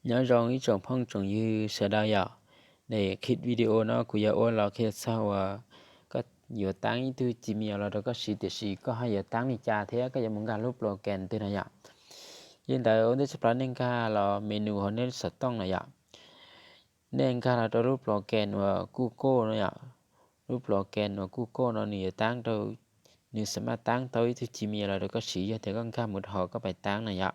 Nyob zoo ib tsoom phooj tsoom ywg sawv daws yom. Qhov video no kuv yuav ua los qhia txog uas koj yuav taab ib tug Gmail los rau koj siv, tiam sis koj ho yuav taab li cas thiab koj yuav mus nkag lub program twg no yom. Yog li ntawd ua ntej tshaj plaws nej nkag los menu hauv nej lub xov tooj no yom. Nej nkag los rau lub program uas Google no yom. Lub program uas Google no nws yuav taab rau, nws xam maj taab tau ib tug Gmail los rau koj siv yog tias koj nkag mus rau hauv koj pais taab no yom.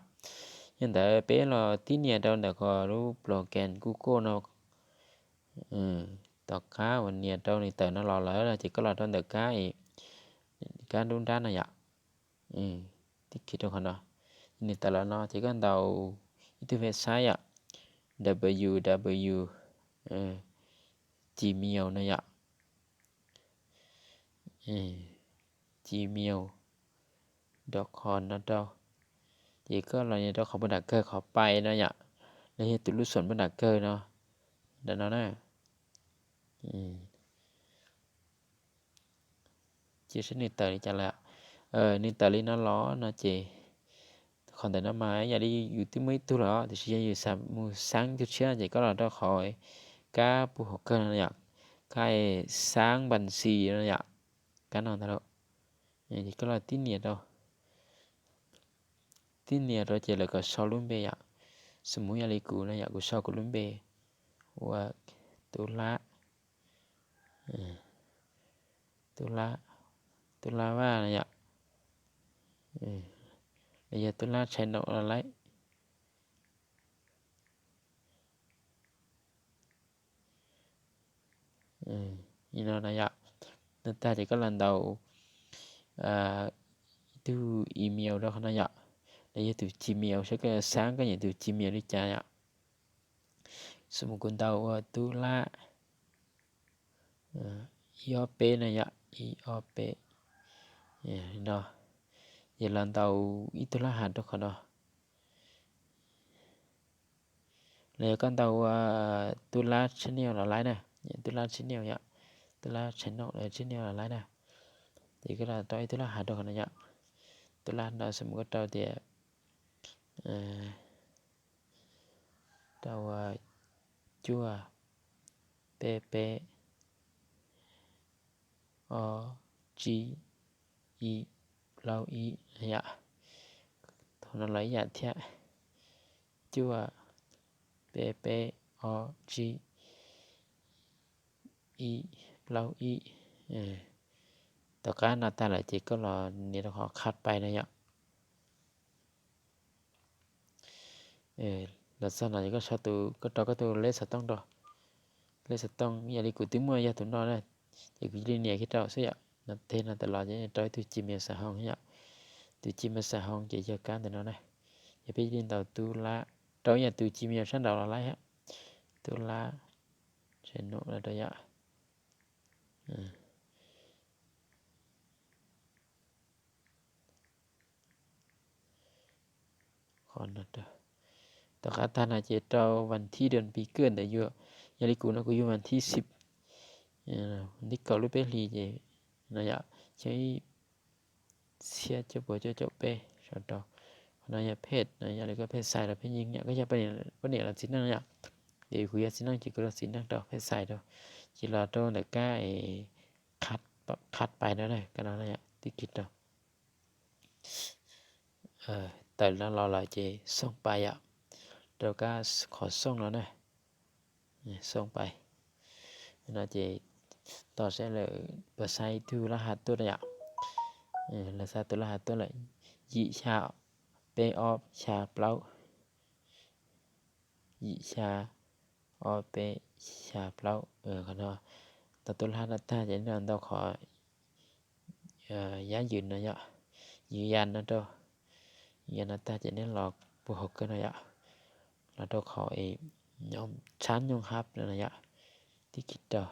Yog li ntawd peb los tib nias rau ntawm qhov lub program Google no. Tom qab uas nias rau nws tawm no los lawm ces koj los rau ntawm kab, kab nruab nrab no yom. Tib kis rau qhov no, nws tawm los no ces koj ntaus ib tug website yom, www Gmail no yom. Gmail dot com no rau. Ces koj los nias rau qhov npaj nram kawg qhov pais no yom, los yog tus lub xum npaj nram kawg no, ntawm no na. Cia saib nws tawm li cas lawm. Nws tawm li no los no ces qhov ntawm no mas yam li yus twb muaj ib tug lawm tiam sis yog yus xav mus xaab ib tug tshiab ces koj los rau qhov kab puag hauv kawg no yom, kab xaab npas xis no yom, kab no ntag lauj. Ces koj los tib nias rau, tib nias rau ces lawv kom sau lub npe yom. Xws mus yam li kuv no yom, kuv sau kuv lub npe ua Tub Lab, Tub Lab, Tub Lab Vaj no yom, los yog Tub Lab Channel los laib. No no yom, no tag ces koj los ntaus ib tug email rau qhov no yom, los yog tus Gmail, saib koj xaab koj nyiam tus Gmail li cas yom. Xws mus kuv ntaus ua Tub Lab ib ob peb no yom, ib ob peb no, ces los ntaus ib tug lab has rau qhov no. Los yog koj ntaus ua Tub Lab Channel los laib na, Tub Lab Channel yom, Tub Lab Channel, Channel los laib na. Ces koj los rau ib tug lab has rau qhov no yom. Tub Lab no xws mus koj rau tias rau cuaj peb peb ob tsib ib plaub ib yom. Thaum no los ib yam thiab, cuaj peb peb ob tsib ib plaub ib. Tom qab no tag lawm ces koj los nias rau qhov khaj pais no yom. Los txog no ces koj sau tus, koj rau koj tus lej xov tooj rau. Lej xov tooj yam li kuv twb muaj yog tus no na, ces kuv cia li nias kiag rau xwb yom. No teg no tas los ces rau ib tug Gmail xab hoo yom. Tus Gmail xab hoo ces yog kab ntawm no na. Ces peb cia li ntaus Tub Lab, rau ib yam tus Gmail sab nraud los laib, Tub Lab Channel no rau yom. Qhov no rau. Tom qab tag no ces rau vas thib dim pis kawj ntawm yus, yog li kuv no kuv yug vas thib xib, vas thib kaum lub peb hlis ces no yom, xyoo ib txhiab cuaj puas cuaj caum peb sau rau. Qhov no yog phem no, yog li koj phem xais rau pheej yeej yom, koj yog poj niam los txiv neej yom. Ces kuv yog txiv neej ces kuv rau txiv neej rau phem xais rau. Ces los rau ntawm kab, kab pais no, kab no yom, tib kis rau. Tawm no los lawm ces xooj pais yom, rau kab qhov xooj no na, xooj pais. No ces tos saib lawm puas xa ib tug lab has tuaj na yom. Lawv xa tus lab has tuaj lawm, yim xya peb ob xya plaub, yim xya ob peb xya plaub. Qhov no tau tus lab no tag ces nws ntau qhov yab ywm no yom, ywm yas no rau, ywm yas no tag ces nws los puag hauv kawg no yom, los rau qhov es tshab nyooj hab no yom, tib kis rau.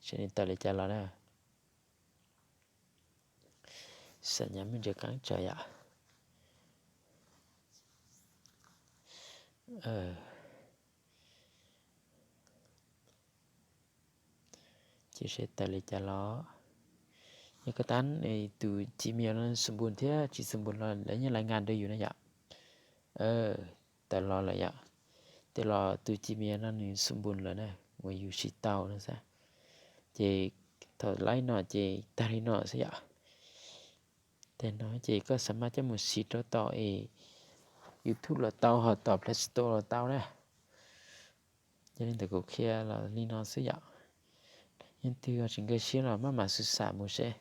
Saib nws tawm li cas los na. Xam nyas me ntsis qeeb tsawv yom. Ces seb tawm li cas los. Yog koj tab tus Gmail no xum npus thiab tsis xum npus los lawv yeej lais nkas rau yus no yom. Tawm los lawm yom. Tawm los tus Gmail no nws xu npus lawm na, uas yus siv tau no xwb. Ces thaum laib no ces tag li no xwb yom. Tag no ces koj xav mas coj mus siv rau tom es YouTube los tau, ho tom Play Store los tau na. Yog li ntawd kuv qhia los li no xwb yom. Yog twg ho tsis nkag siab los maj mam xav xav mus seb.